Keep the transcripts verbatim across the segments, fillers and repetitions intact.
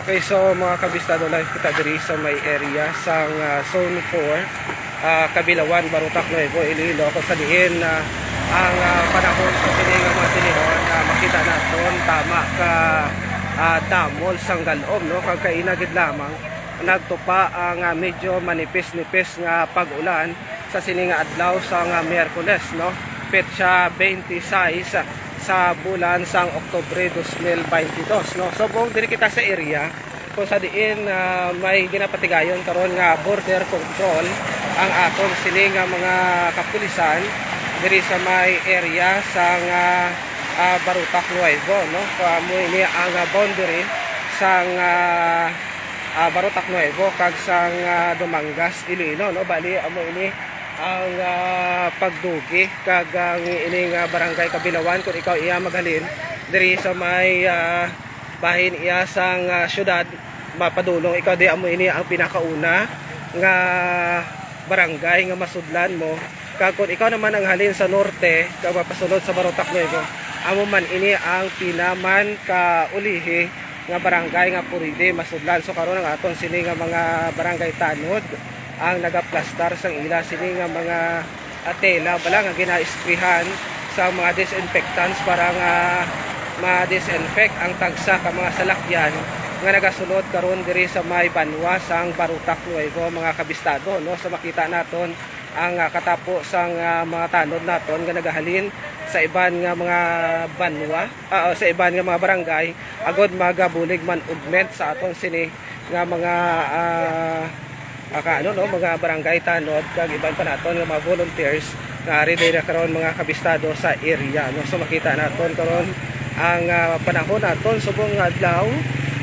Okay, so mga kabistado, live kita diri sa may area sang, ah, Zone four, ah, Kabilawan, Barotac Nuevo, Iloilo, kung sa diin, ah, ang, ah, panahon sa sini nga mga tinion, ah, makita naton tama ka, ah, damol sang galom, no? Kag kaina gid lamang nagtupa ang, ah, medyo manipis-nipis nga pag-ulan sa sini nga adlaw sang, ah, Miyerkules, no? Petsa twenty-six sa bulan sang Oktubre dos mil baynte dos, no? So, buong diri kita sa area kung sa diin, ah, may ginapatigayon karon nga border control ang aton sini nga mga kapulisan diri sa may area sang, ah, ah, Barotac Nuevo, no? So, amo ini ang, ah, boundary sang, ah, ah, Barotac Nuevo kag sang, ah, Dumangas, Iloilo, no? Bali, amo ini ang, ah, pagdugi kag ang ining, ah, barangay Kabilawan, kung ikaw iya maghalin diri sa may, ah, bahin iya sang, ah, syudad, mapadulong ikaw di amo ini ang pinakauna nga barangay nga masudlan mo. Kag kung ikaw naman ang halin sa norte, kag mapasulod sa Barotac Nuevo, amo man ini ang pinaman kaulihi nga barangay nga pwede masudlan. So, karon ang aton sini nga mga barangay tanod ang nagaplastar sang ila sini nga mga, ah, tela bala nga ginaisprihan sa mga disinfectants para nga ma-disinfect ang tagsa ka mga salakyan nga nagasulod karon diri sa may banwa sang Barotac Nuevo, mga kabistado, no? So, makita naton ang, ah, katapo sang, ah, mga tanod naton nga nagahalin sa iban nga mga banwa, ah, sa iban nga mga barangay, agod magabulig man ugment sa aton sini nga mga, ah, ah, ka-, ano, no, mga barangay tanod kag iban pa naton nga mga volunteers nga ari diri karon, mga kabistado, sa area, no. So, makita naton karon ang, ah, panahon naton subong nga adlaw,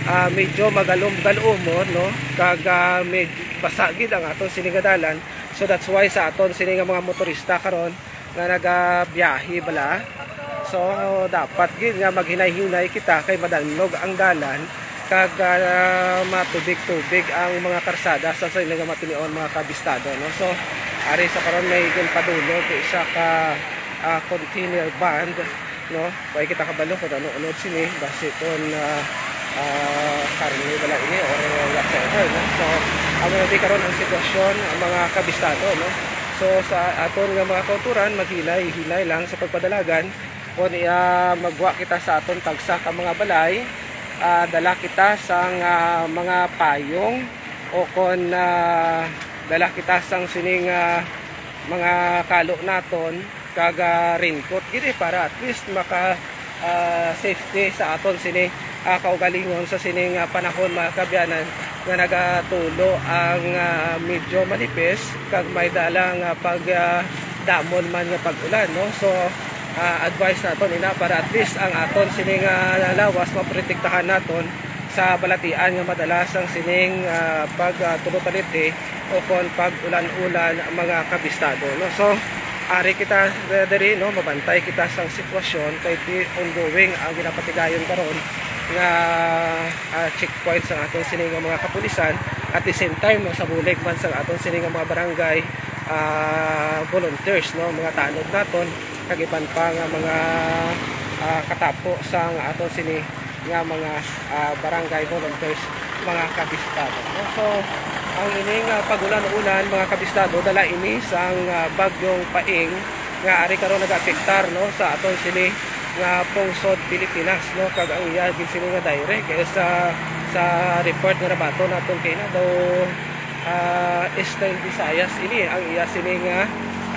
ah, medyo magalom-galumon, no, kag, ah, med-, basa gid ang aton sini nga dalan. So, that's why sa aton sini nga mga motorista karon nga nagabiyahe bala, so dapat gid nga maghinay-hinay kita kay madanlog ang dalan kag, ah, matubig-tubig ang mga karsada sa sini nga mga tinion, mga kabistado, no? So, ari sa karon may ginpadulog isa ka, ah, container van, no? Way kita kabalo kung ano unod sini, basi kon, ah, ah, karne bala ini or whatever, no? So, amo na di karon ang sitwasyon, ang mga kabistado, no? So, sa aton nga mga kauturan, maghinay-hinay lang sa pagpadalagan. Kon iya magwa kita sa aton tagsa ka mga balay, ah, dala kita sang, ah, mga payong, o kon, ah, dala kita sang sining, ah, mga kalo naton kag, ah, raincoat gid, eh, para at least maka, ah, safety sa aton sini, ah, kaugalingon sa sining, ah, panahon, mga kaabyanan, nga nagatulo ang, ah, medyo manipis kag may dala nga pag, ah, damon man nga pag-ulan, no? So, ah, advice naton ina para at least ang aton sini nga lawas maprotektahan naton sa balatian nga madala sang sining, ah, pag, ah, tulo taliti o kon pag-ulan-ulan, mga kabistado, no? So, ari kita, eh, diri, no, mabantay kita sang sitwasyon kay di ongoing ang ginapatigayon karon nga, ah, checkpoint sang aton sini nga mga kapulisan, at the same time, no, sa bulig man sang aton sini nga mga barangay, ah, volunteers, no, mga tanod naton, kag iban pa nga mga, ah, katapo sang aton sini nga mga, ah, barangay volunteers, mga kabistado, no? So, ang ining, ah, pag-ulan-ulan, mga kabistado, dala ini sang, ah, Bagyong Paeng nga ari karon nagaapektar, no, sa aton sini nga pungsod Pilipinas, no, kag ang iya gid sini nga direct, eh, sa, sa report nga nabaton naton kay na daw, ah, Eastern Visayas ini ang iya sini nga,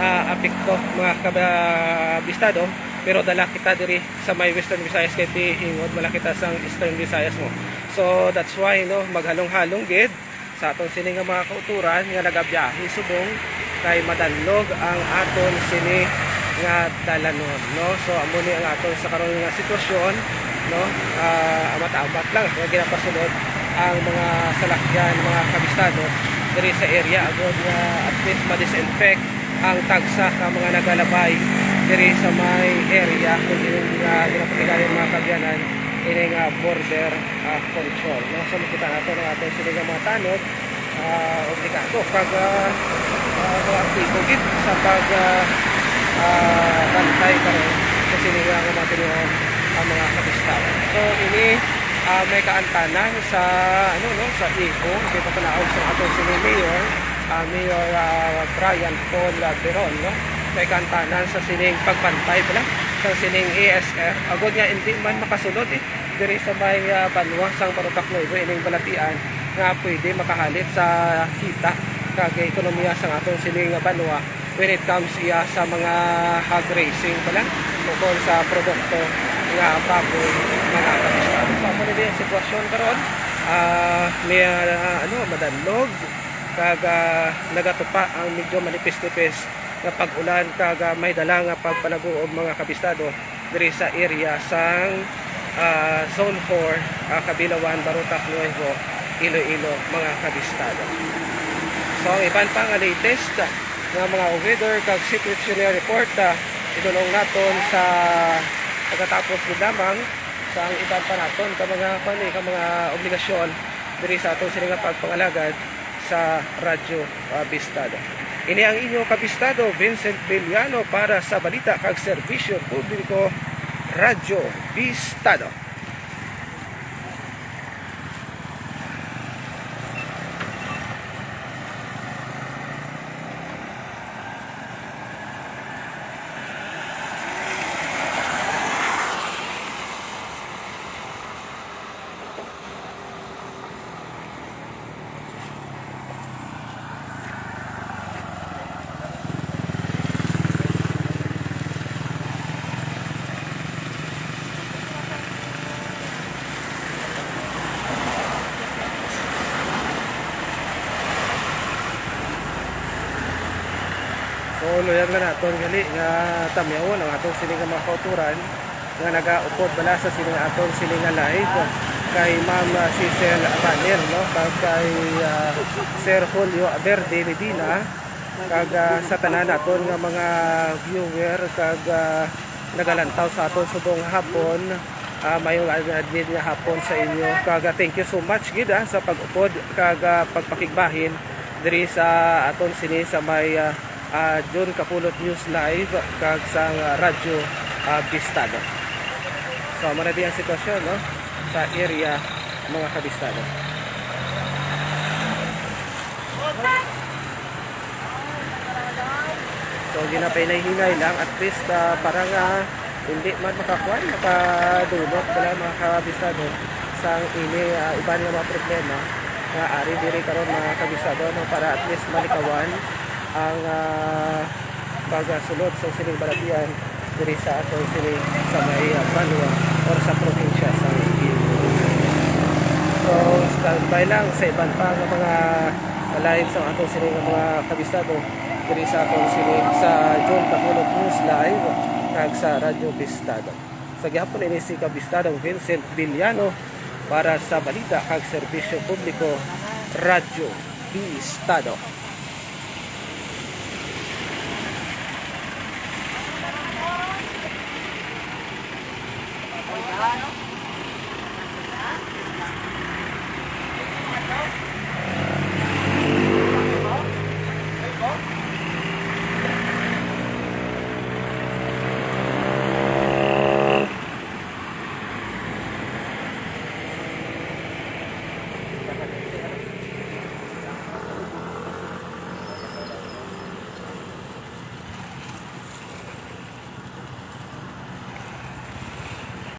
ah, apekto, mga kabistado, pero dala kita diri sa may Western Visayas kay ti ingod malakita sang Eastern Visayas, no. So, that's why, no, maghalong-halong gid sa aton sini nga mga kauturan nga nagabiyahe subong kay madanlog ang aton sini nga dalanon, no. So, amo ni ang aton sa karon nga sitwasyon, no. Ah, amat-amat lang nga ginapasulod ang mga salakyan, mga kabistado, diri sa area agod nga at least ma-disinfect ang tagsa ka mga nagalabay diri sa may area kung diin nga ginapatigayon, mga kaabyanan, ini nga border, ah, control, no? So, makita nato ang aton sini nga mga tanod, ah, obligado kag, ah, ah, mga aktibo gid sa pag, ah, ah, bantay karon sa sini nga mga tinion ang mga kabistado. So, ini Ah, may kaantanan sa, ano, no, sa igo, sa panaog sa ato sining mayor, ah, Mayor, ah, Brian Paul, ah, Beron, no? May kaantanan sa sining pagbantay pala sa sining A S F. Agod nga hindi man makasulod, eh, diri sa may, ah, banwa sang Barotac Nuevo ining balatian nga pwede makahalit sa kita kag ekonomiya sang aton sining banwa when it comes iya sa mga hog raising pala, ukon sa produkto nga baboy, mga kabistado. So, amo na ang sitwasyon karon. Ah, may, ah, ano, madanlog kag, ah, nagatupa ang medyo manipis-nipis nga pag-ulan kag, ah, may dala nga pagpanaguob, mga kabistado, diri sa area sang, ah, Zone four, ah, Kabilawan, Barotac Nuevo, Iloilo, mga kabistado. So, ang iban pa nga latest nga mga weather kag situationary report, ah, idulong naton sa pagkatapos gid lamang sa ang iban pa naton ka mga, kuwan, eh, ka mga obligasyon diri sa aton sini nga pagpangalagad sa Radyo, ah, Bistado. Ini ang inyo kabistado, Vincent Villano, para sa balita kag serbisyo publiko, Radyo Bistado. So, luyag na naton gali nga tamyawon ang aton sini nga mga kauturan nga nagaupod bala sa sini nga aton sini nga live kay Ma'am, ah, Cecil Abanel, no? Kag kay, ah, Sir Julio Verde Medina, kag, ah, sa tanan naton nga mga viewer kag, ah, nagalantaw sa aton subong hapon, ah, maayong ad-, admin nga hapon sa inyo. Kag, ah, thank you so much gid, ah, sa pag-upod kag, ah, pagpakigbahin diri sa aton sini sa may, ah, ah, June Kapulot News Live kag sang, ah, Radyo, ah, Bistado. So, amo na di ang sitwasyon, no, sa area, mga kabistado. So, ginapay na hinay lang, at least, ah, para nga hindi man makakuan, makadulot wala, mga kabistado, sang ini, ah, iban nga mga problema nga ari diri karon, mga kabistado, no, para at least malikawan ang, ah, pagsulod sa sining balatian diri sa aton sini sa may, ah, banwa or sa probinsya sa Iloilo. So, standby lang sa iban pa nga mga live sa aton sini nga mga kabistado diri sa aton sini sa June Kapulot News Live kag sa Radyo Bistado. Sa gihapon ini si Kabistadong Vincent Villano para sa balita kag serbisyo publiko, Radyo Bistado.